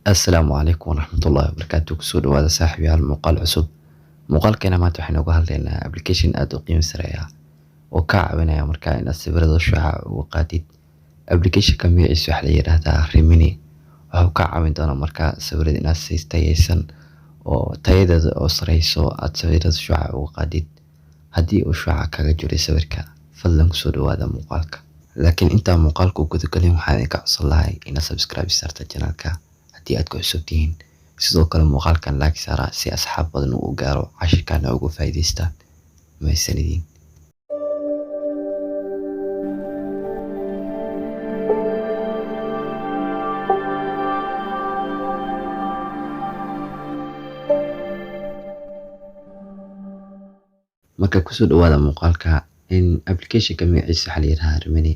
Assalaamu calaykum waraxmatullaahi wabarakaatu. Kusoo dhawaada, saaxiibayaal, muuqaal cusub. Muuqaalkeena maanta waxaynu uga hadlaynaa application aad u qiimo sareeya oo kaa caawinaya markaa inaad sawirada shucaac uga qaadid. Applicationka magaciisa waxaa la yiraahdaa Remini. Wuxuu kaa caawin doonaa markaa sawirada inaad si tayaysan oo tayadeeda oo sareyso aad sawirada shucaac uga qaadid haddii uu shucaac kaga jiro sawirka. Fadlan kusoo dhawaada muuqaalka. Laakiin intaan muuqaalka u gudagalin, waxaan idinka codsan lahay inaad subscribe saarta channelka haddii aad ku cusub tihiin. Sidoo kale muuqaalkan like saara si asxaab badan uu u gaaro, cashirkaana uga faa'iidaystaan. Mahadsanidin. Marka kusoo dhawaada muuqaalka. In applicationka magaciisa waxaa la yiraahdaa Remini.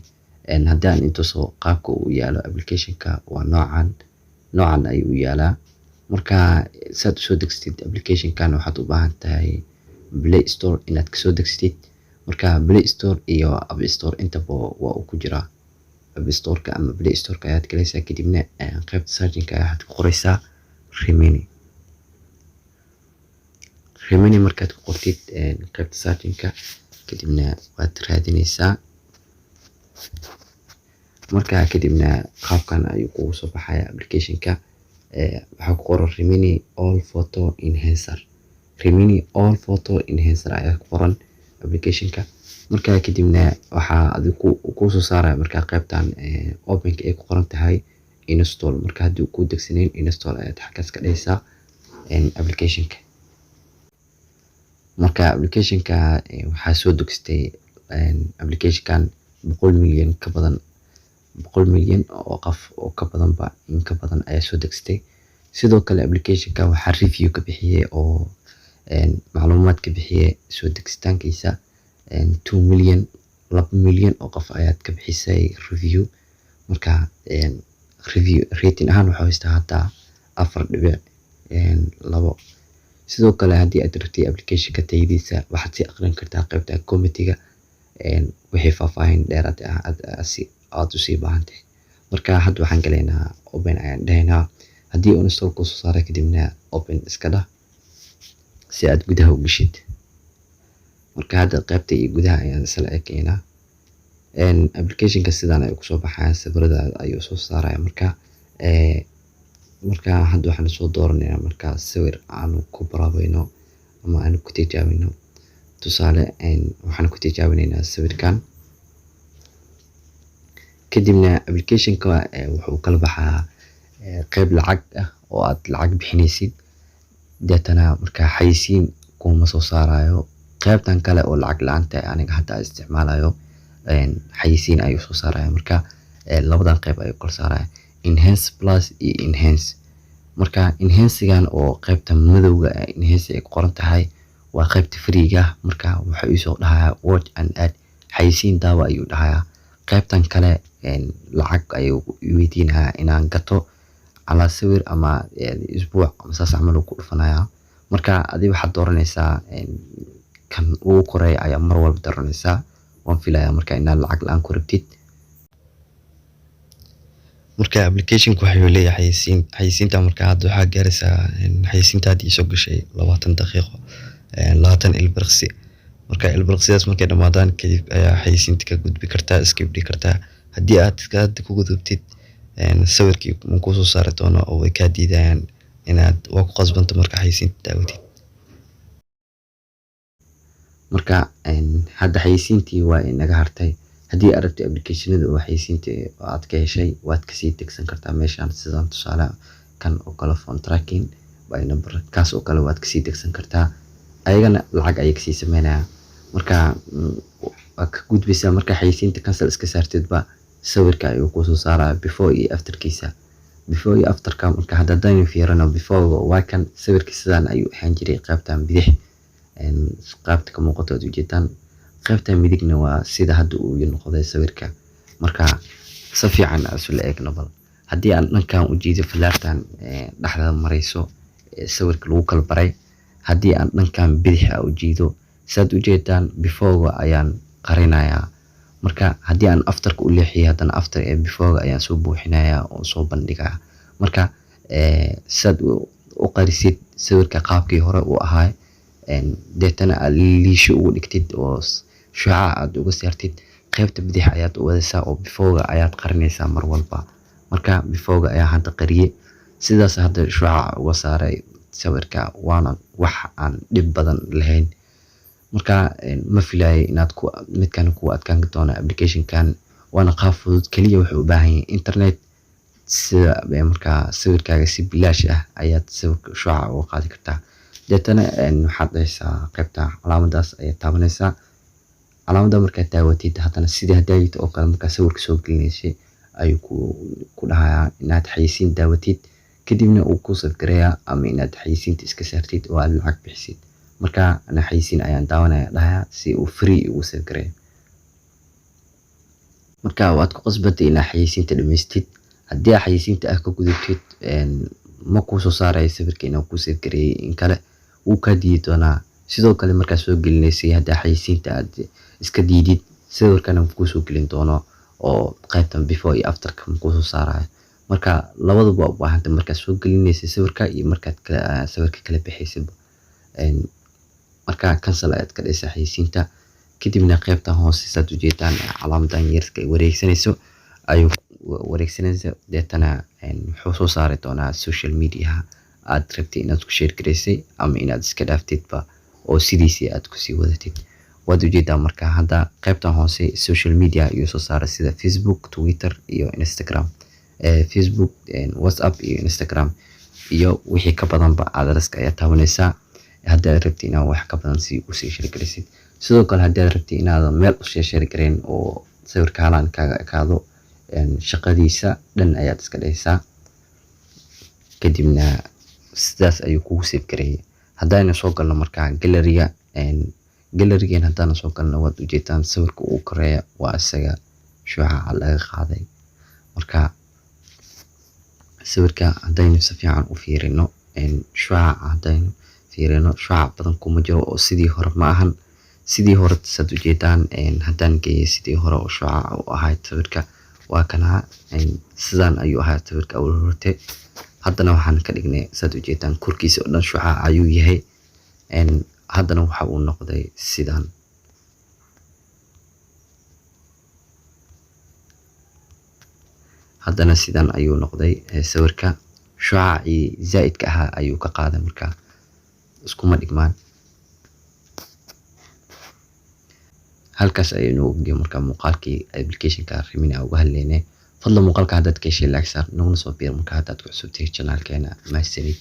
Haddii aan intuso qaabka uu yaalo applicationka, waa noocan, noocan ayuu u yaalaa. Marka saad usoo degsatid applicationkan, waxaad u baahan tahay Play Store inaad kasoo degsatid. Marka Play Store iyo App Store intaba waa uu ku jiraa. App Storeka ama Play Storeka ayaad galaysaa, kadibna qaybta searchingka waxaad ku qoraysaa Remini. Remini markaad ku qortid qaybta searchingka, kadibna waad raadinaysaa. Markaa kadibna qaabkan ayuu kugu soo baxaya applicationka. Waxaa ku qoran Remini All Photo Enhancer. Remini All Photo Enhancer ayaa ku qoran applicationka. Markaa kadibna waxaa adigu kuu soo saaraya markaa qaybtan openka ay ku qoran tahay install. Marka haddii uu kuu degsanayn, install ayaad xaggaas ka dhahaysaa applicationka. Marka applicationka waxaa soo degsatay applicationkan 100 milyan ka badan, 100 milyan oo qof oo ka badanba, in ka badan ayaa soo degsatay. Sidoo kale applicationka waxaa review ka bixiyay oo macluumaad ka bixiyay soo degsitaankiisa 2 million, 2 milyan oo qof ayaad ka bixisay review. Marka review rating ahaan wuxuu haystaa hadda 4.2. Sidoo kale haddii aad rabtid applicationka tayadiisa, waxaad sii aqrin kartaa qaybta commentiga wixii faahfaahin dheeraad ah aad usii baahantahay. Marka hadda waxaan galaynaa, open ayaan dhahaynaa. Haddii uu install kusoo saaray, kadibna open iska dhah si aad gudaha u gashid. Marka hadda qaybta iyo gudaha ayaan isla ekeynaa. Applicationka sidaan ayuu kusoo baxaya, sawirada ayuu soo saaraya. Marka hadda waxaan soo dooranaynaa marka sawir aanu ku baraabeyno ama aanu ku tijaabino. Tusaale, waxaan ku tijaabinaynaa sawirkan. Kadibna applicationka wuxuu kala baxaa qayb lacag ah oo aad lacag bixinaysid, deetana marka xayeysiin kuma soo saarayo. Qaybtan kale oo lacag la'aanta aniga hadda isticmaalayo, xayeysiin ayuu soo saaraya. Marka labadan qayb ayuu kala saaraya, enhance plus iyo enhance. Marka enhancegan oo qaybta madowga enhance ay ku qoran tahay waa qaybta freega. Marka wuxuu isoo dhahayaa "watch an ad", xayeysiin daawa ayuu dhahayaa. Qaybtan kale lacag ayuu weydiinayaa inaan gato calaa sawir ama isbuuc ama saas camal uu ku dhufanayaa. Marka adiga waxaad dooranaysaa kan ugu koreeya ayaa mar walba dooranaysaa, waan filayaa, marka inaad lacag la'aan ku rabtid. Marka applicationka wuxuu leeyahay xayeysiin. Xayeysiinta marka hadda waxaa gaaraysaa xayeysiinta hadda isoo gashay 20 daqiiqo, 20 ilbiriqsi. Marka ilbiriqsidaas markay dhamaadaan kadib ayaa xayeysiinta ka gudbi kartaa, skip dhigi kartaa. Haddii aad hadda ku gudubtid, sawirkii ma kusoo saari doono oo way kaa diidayaan inaad, waa ku qasbanta marka xayeysiinta daawatid. Marka hadda xayeysiintii waa inaga hartay. Haddii aad rabtid applicationada oo xayeysiinta aad ka heshay, waad kasii degsan kartaa meeshan, sidaan tusaale kan oo kale, phone tracking by number, kaas oo kale waad kasii degsan kartaa. Ayagana lacag ayay kasii sameynayaan. Marka waad ka gudbaysaa. Marka xayeysiinta cancel iska saartidba, sawirka ayuu kusoo saaraya before iyo afterkiisa, before iyo afterka. Marka hadda haddaynu fiirino before, waa kan sawirka, sidaan ayuu ahaan jiray qaybtan bidix qaybta ka muuqato aad ujeedaan. Qaybtan midigna waa sida hadda uu noqday sawirka. Marka si fiican isla eegno bal. Haddii aan dhankan u jiido falaartan dhexda marayso sawirka lagu kala baray, haddii aan dhankan bidix u jiido, saad ujeedaan before ayaan qarinayaa. Marka haddii aan afterka u leexiyo, haddana after ee before ayaan soo buuxinayaa oo soo bandhigayaa. Marka Sidaad u qarisid sawirka qaabkii hore uu ahaa, deetana aad liisho ugu dhigtid oo shucaac aad uga saartid, qaybta bidix ayaad u wadaysaa oo before-ga ayaad qarinaysaa mar walba. Marka before-ga ayaa hadda qariyay, sidaas hadda shucaac uga saaray sawirka, waana wax aan dhib badan lahayn. Marka ma filayo inaad ku midkan ku adkaan doono application-kan, waana qaab fudud. Kaliya wuxuu u baahan yahay internet. Sida markaa sawirkaaga si bilaash ah ayaad sawirka shucaac uga qaadi kartaa. Deetana waxaad dhahaysaa qaybta calaamadaas ayaad taabanaysaa. Calaamadda markaad taabatid, haddana sidii hadaayta oo kale markaa sawirka soo gelinaysay ayuu ku dhahayaa inaad xayeysiin daawatid, kadibna uu kuu save gareeyaa, ama inaad xayeysiinta iska saartid oo aad lacag bixisid. Marka ana xayeysiin ayaan daawanaya dhahayaa si uu free ugu save gareeyo. Marka waad ku qasbantay inaad xayeysiinta dhamaystid. Haddii aad xayeysiinta aad ka gudubtid, ma kuu soo saarayo sawirka inuu kuu save gareeyay in kale, wuu kaa diidi doonaa. Sidoo kale markaad soo gelinaysay, haddaa xayeysiinta aad iska diidid, sawirkana ma kuu soo gelin doono oo qaybtan before iyo afterka ma kuu soo saarayo. Marka labaduba waa u baahantay, markaad soo gelinaysay sawirka iyo markaad sawirka kala bixaysid. Marka cancel ayaad ka dhigaysaa xayeysiinta, kadibna qaybtan hoose saad ujeedaan calaamadan yarka ay wareegsanayso ayuu wareegsanaysa. Deetana wuxuu soo saari doonaa social media aad rabtay inaad ku share garaysay ama inaad iska dhaaftidba oo sidiisii aad kusii wadatid. Waad ujeedaa, marka hadda qaybtan hoose social media ayuu soo saaray, sida Facebook, Twitter iyo Instagram, Facebook, WhatsApp iyo Instagram iyo wixii ka badanba. Adreska ayaa taabanaysaa haddii aad rabtid inaad wax ka badan si usii share garaysid. Sidoo kale haddii aad rabtid inaadan meel usii share garayn oo sawirka halaan kaaga ekaado, shaqadiisa dhan ayaad iska dhahaysaa, kadibna sidaas ayuu kugu save gareeyay. Haddaynu soo galno markaa gallery-ga, gallery-gan haddaanu soo galno, waad ujeedaan sawirka ugu koreeya waa isaga shucaaca laga qaaday. Marka sawirka haddaynu si fiican u fiirino, shucaaca haddaynu fiirino, shucaac badan kuma jiro oo sidii hore ma ahan. Sidii hore saad ujeedaan, haddaan geeyay sidii hore oo shucaaca u ahayd, sawirka waa kanaa. Sidaan ayuu ahaa sawirka awal horte. Haddana waxaan ka dhignay, saad ujeedaan, korkiisa oo dhan shucaac ayuu yahay. Haddana waxa uu noqday sidaan. Haddana sidan ayuu noqday sawirka, shucaacii zaa'idka ahaa ayuu ka qaaday. Marka iskuma dhigmaan. Halkaas ayuu noogu geeyay marka muuqaalkii applicationka Remini uga hadlaynay. Fadlan muuqaalka haddaad ka heshay like saar, naguna soo biir marka haddaad ku cusubtahay channelkeena. Mahadsanid.